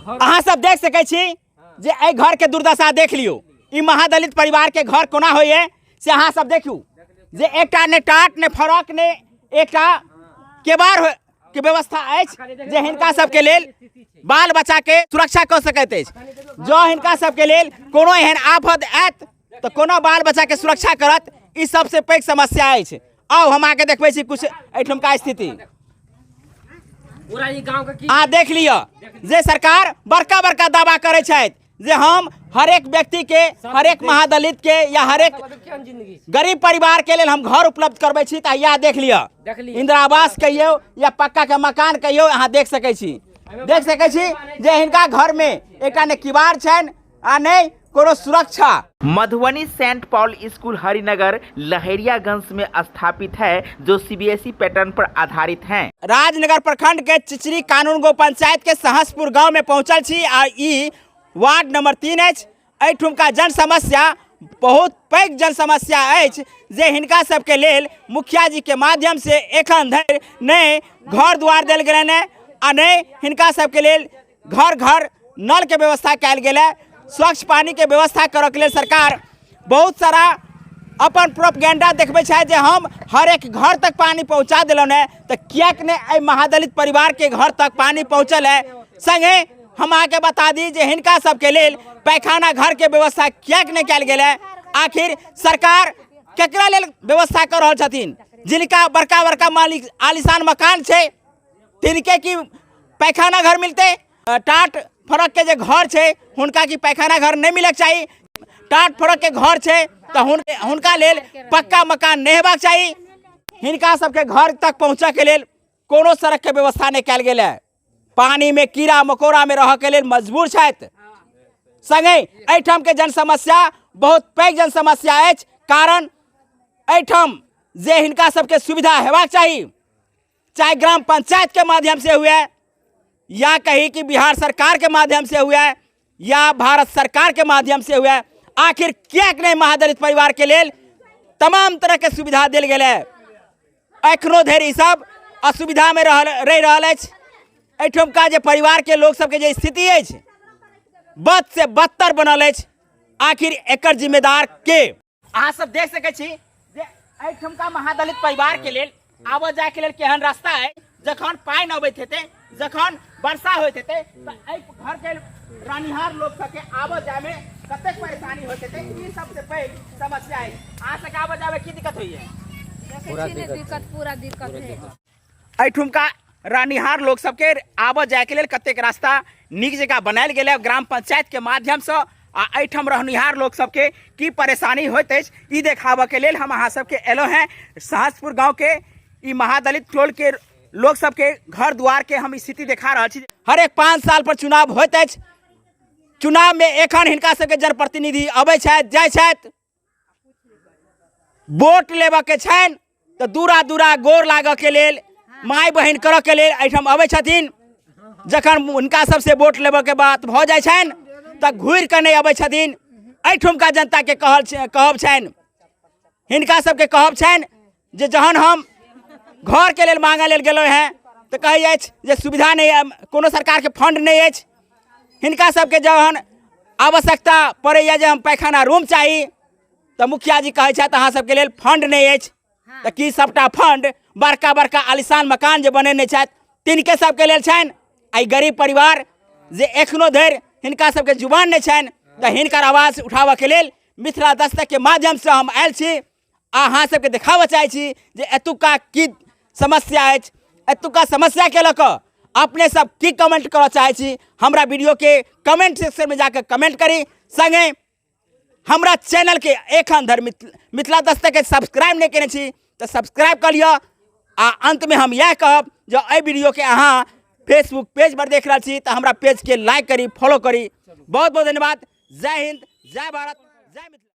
अहाँ सब देख सकै छी जे एहि घरके दुर्दशा देख लियौ। ई महादलित परिवारके घर कोना होइए से अहाँ सब देखियौ, जे एकटा ने टाट ने फरक ने एकटा केबाड़ के व्यवस्था अछि जे हिनका सबके लेल बाल बच्चाके सुरक्षा कऽ सकैत अछि। जँ हिनका सबके लेल कोनो एहन आफत आयत तऽ कोना बाल बच्चाके सुरक्षा करत, ई सबसँ पैघ समस्या अछि। आउ हम अहाँके देखबै छी किछु एहिठुमका स्थिति। पूरा ई गांव के की अहाँ देख लिअ जे सरकार बड़का बड़का दावा करै छथि जे हम हरेक व्यक्ति के, हरेक महादलित के या हरेक केहन जिंदगी छै। गरीब परिवार के लेल हम घर उपलब्ध करबै छी। तऽ इएह देख लिअ, देख लिअ। इंदिरा आवास कहियौ या पक्का के मकान कहियौ, अहाँ देख सकै छी, देख सकै छी जे हिनका घर में एकटा ने किवाड़ छनि आ नहि कोनो सुरक्षा। Madhubani saint Paul school Harinagar Laheriaganj में स्थापित है, जो सीबीएसई पैटर्न पर आधारित है। राजनगर प्रखंड के चिचरी कानूनगो पंचायत के सहसपुर गांव में पहुंचल छी आ ई वार्ड नंबर 3 अछि। एहिठुमका जन समस्या बहुत पैघ जन समस्या अछि जे हिनका सबके लेल मुखिया जी के माध्यम से एखन धरि नहि घर द्वार देल गेलनि हँ आ नहि हिनका सबके लेल घर घर नल के व्यवस्था कयल गेल है। स्वच्छ पानी के व्यवस्था करऽ के लेल सरकार बहुत सारा अपन प्रोपगेंडा देखबै छथि जे हम हर एक घर तक पानी पहुँचा देलहुँ हँ, तऽ किएक नहि एहि महादलित परिवार के घर तक पानी पहुँचल है। संगे हम अहाँके बता दी जे हिनका सबके लेल पैखाना घर के व्यवस्था किएक नहि कयल गेल है। आखिर सरकार केकरा लेल व्यवस्था कऽ रहल छथिन? जिनका बड़का बड़का मालिक आलिशान मकान छै तिनके की पैखाना घर मिलतै? टाट फरक के जे घर छै हुनका की पैखाना घर नहि मिलक चाही? टाट फरक के घर छै तऽ हुनका लेल पक्का मकान नहि हेबाक चाही? हिनका सबके घर तक पहुँचऽ के लेल कोनो सड़क के व्यवस्था नहि कयल गेल है। पानी में कीड़ा मकोड़ा में रहऽ के लेल मजबूर छथि। संगे एहिठाम के जन समस्या बहुत पैघ जन समस्या अछि, कारण एहिठाम जे हिनका सबके सुविधा हेबाक चाही, चाहे ग्राम पंचायत के माध्यम से हुए या कही कि बिहार सरकार के माध्यम से हुए या भारत सरकार के माध्यम से हुए, आखिर किएक नहि महादलित परिवार के लेल तमाम तरह के सुविधा देल गेल है। एखनो धरि ई सब असुविधा में रहि रहल अछि। एहिठुमका जे परिवार के लोक सबके जे स्थिति अछि बद से बदतर बनल अछि। आखिर एकर जिम्मेदार के? अहाँ सब देख सकै छी जे एहिठुमका महादलित परिवार के लेल आबऽ जाय के लेल केहन रास्ता है। जखन पानि अबैत हेतै, जखन वर्षा होइत हेतै, तऽ एहि घर के रहनिहार लोक सबके आबऽ जाय में कतेक परेशानी होइत हेतै, ई सबसे पैघ समस्या है। अहाँ सबके आबऽ जाय में की दिक्कत होइए? देखै छी ने दिक्कत, पूरा दिक्कत है। एहिठुमका रहनिहार लोक सबके आबऽ जायके लेल कतेक रास्ता नीक जकाँ बनायल गेल है ग्राम पंचायत के माध्यमसँ, आ एहिठाम रहनिहार लोक सबके की परेशानी होइत अछि ई देखाबऽके लेल हम अहाँ सबके एलहुँ हेँ। सहसपुर गाँवके ई महादलित टोल के लोक सबके घर द्वार के हम स्थिति देखा रहल छी। हरेक 5 साल पर चुनाव होइत अछि। चुनाव में एखन हिनका सबके जनप्रतिनिधि अबै छथि, जाइ छथि, वोट लेबऽ के छनि तऽ दूरा दूरा गोर लागऽ के लेल, माय बहिन करऽ के लेल एहिठाम अबै छथिन। जखन हुनका सबसे वोट लेबऽ के बात भऽ जाइ छनि तऽ घुरि कऽ नहि अबै छथिन। एहिठुमका जनताके कहब छनि, हिनका सबके कहब छनि जे जहन हम घरके लेल मांगऽ लेल गेलहुँ हेँ तऽ कहै अछि जे सुविधा नहि अइ, कोनो सरकारके फंड नहि अछि। हिनका सबके जहन आवश्यकता पड़ैए जे हम पैखाना रूम चाही तऽ मुखिया जी कहै छथि अहाँ सबके लेल फंड नहि अछि। तऽ की सबटा फंड बड़का बड़का आलिशान मकान जे बनेने छथि तिनके सबके लेल छनि? आ ई गरीब परिवार जे एखनो धरि हिनका सबके जुबान नहि छनि, तऽ हिनकर आवाज उठाबऽके लेल मिथिला दस्तक के माध्यमसँ हम आयल छी आ अहाँ सबके देखाबऽ चाहै छी जे एतुका की समस्या अछि। एतुका समस्याके लऽ कऽ अपने सब की कमेंट करऽ चाहै छी हमरा वीडियोके कमेंट सेक्शनमे जाकऽ कमेंट करी। संगे हमरा चैनलके एखन धरि मिथिला दस्तक के सब्सक्राइब नहि केने छी तऽ सब्सक्राइब कऽ लिअ। आ अंतमे हम इएह कहब जे एहि वीडियोके अहाँ फेसबुक पेज पर देख रहल छी तऽ हमरा पेजके लाइक करी, फॉलो करी। बहुत बहुत धन्यवाद। जय हिंद, जय भारत, जय मिथिला।